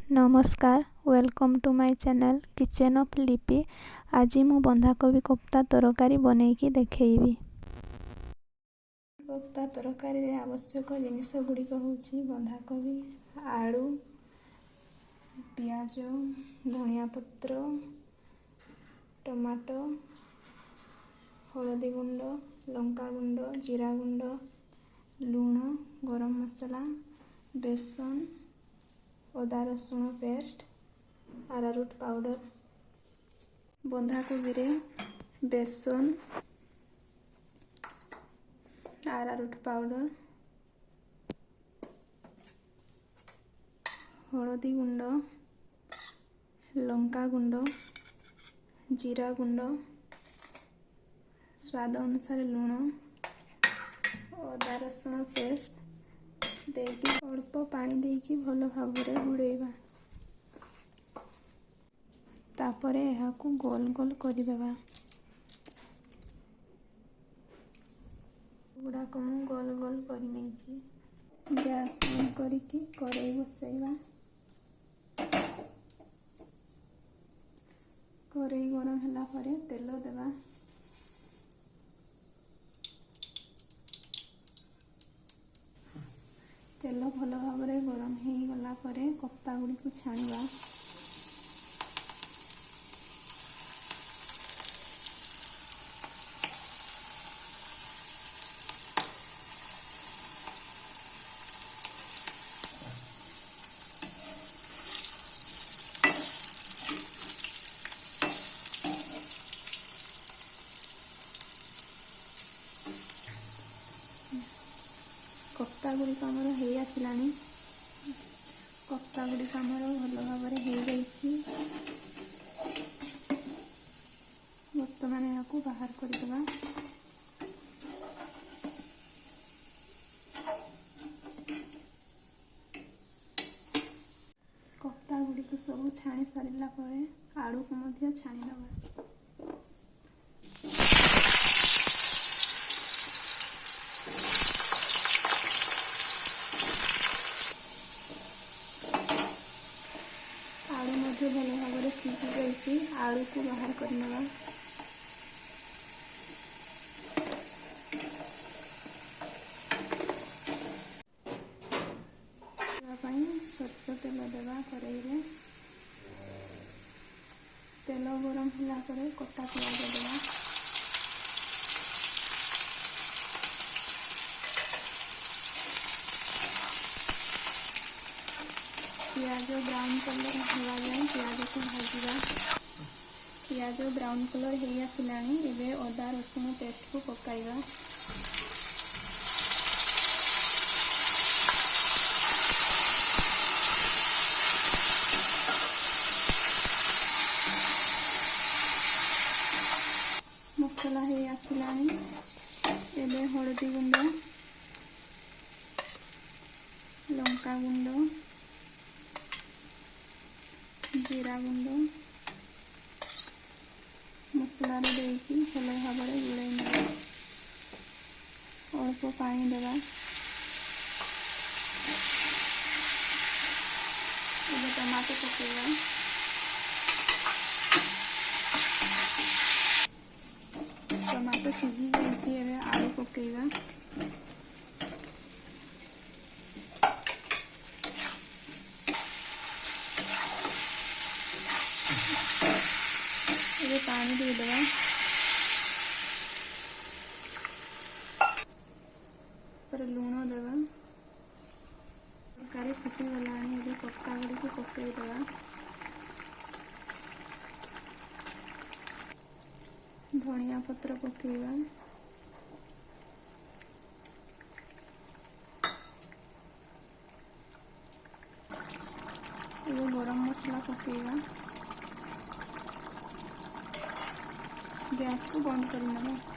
ନମସ୍କାର, welcome to my channel Kitchen of Lipi। ଆଜି ମୁଁ ବନ୍ଧାକୋବି କୋଫ୍ତା ତରକାରୀ ବନେଇକି ଦେଖେଇବି। କୋଫ୍ତା ତରକାରୀରେ ଆବଶ୍ୟକ ଜିନିଷ ଗୁଡ଼ିକ ହେଉଛି ବନ୍ଧାକୋବି, ଆଳୁ, ପିଆଜ, ଧନିଆ ପତ୍ର, ଟମାଟୋ, ହଳଦୀ ଗୁଣ୍ଡ, ଲଙ୍କା ଗୁଣ୍ଡ, ଜିରା ଗୁଣ୍ଡ, ଲୁଣ, ଗରମ ମସଲା, ବେସନ, ଅଦା ରସୁଣ ପେଷ୍ଟ, ଆରାରୁଟ୍ ପାଉଡ଼ର। ବନ୍ଧାକୋବିରେ ବେସନ, ଆରାରୁଟ୍ ପାଉଡ଼ର, ହଳଦୀ ଗୁଣ୍ଡ, ଲଙ୍କା ଗୁଣ୍ଡ, ଜିରା ଗୁଣ୍ଡ, ସ୍ୱାଦ ଅନୁସାରେ ଲୁଣ, ଅଦା ରସୁଣ ପେଷ୍ଟ ଦେଇକି ଅଳ୍ପ ପାଣି ଦେଇକି ଭଲ ଭାବରେ ଗୁଳେଇବା। ତାପରେ ଏହାକୁ ଗୋଲ ଗୋଲ କରିଦେବା। ଗୁଡ଼ାକ ମୁଁ ଗୋଲ ଗୋଲ କରିନେଇଛି। ଗ୍ୟାସ୍ ଅନ୍ କରିକି କରେଇ ବସେଇବା। କରେଇ ଗରମ ହେଲା ପରେ ତେଲ ଦେବା। ତେଲ ଭଲ ଭାବରେ ଗରମ ହେଇଗଲା ପରେ କୋଫ୍ତା ଗୁଡ଼ିକୁ ଛାଣିବା। କୋଫ୍ତା ଗୁଡ଼ିକ ଆମର ହେଇ ଆସିଲାଣି। କୋଫ୍ତା ଗୁଡ଼ିକ ଆମର ଭଲ ଭାବରେ ହେଇଯାଇଛି। ବର୍ତ୍ତମାନ ଏହାକୁ ବାହାର କରିଦେବା। କୋଫ୍ତା ଗୁଡ଼ିକୁ ସବୁ ଛାଣି ସାରିଲା ପରେ ଆଳୁକୁ ମଧ୍ୟ ଛାଣିଦେବା। ଆଳୁ ମଧ୍ୟ ଭଲ ଭାବରେ ସିଝି ଯାଇଛି। ଆଳୁକୁ ବାହାର କରିନେବା। ପାଇଁ ସୋରିଷ ତେଲ ଦେବା କରେଇରେ। ତେଲ ଗରମ ହେଲା ପରେ କଟା ପିଆଜ ଦେବା। ପିଆଜ ବ୍ରାଉନ୍ କଲର୍ ହେବା ଯାଏଁ ପିଆଜକୁ ଭାଜିବା। ପିଆଜ ବ୍ରାଉନ୍ କଲର୍ ହେଇ ଆସିଲାଣି। ଏବେ ଅଦା ରସୁଣ ପେଷ୍ଟକୁ ପକାଇବା। ମସଲା ହେଇ ଆସିଲାଣି। ଏବେ ହଳଦୀ ଗୁଣ୍ଡ, ଲଙ୍କା ଗୁଣ୍ଡ, ଜିରା ଗୁଣ୍ଡ ମସଲାରେ ଦେଇକି ଭଲ ଭାବରେ ଗୋଳେଇ ନେବା। ଅଳ୍ପ ପାଣି ଦେବା। ଏବେ ଟମାଟୋ ପକାଇବା। ଟମାଟୋ ସିଝି ଯାଇଛି। ଏବେ ଆଳୁ ପକାଇବା। ଏବେ ପାଣି ଦେଇଦେବା। ତାପରେ ଲୁଣ ଦେବା। ତରକାରୀ ଫୁଟିଗଲାଣି। ଏବେ କୋଫ୍ତା ଗୁଡ଼ିକୁ ପକାଇଦେବା। ଧନିଆ ପତ୍ର ପକାଇବା। ଏବେ ଗରମ ମସଲା ପକାଇବା। ଗ୍ୟାସକୁ ବନ୍ଦ କରିନେବା।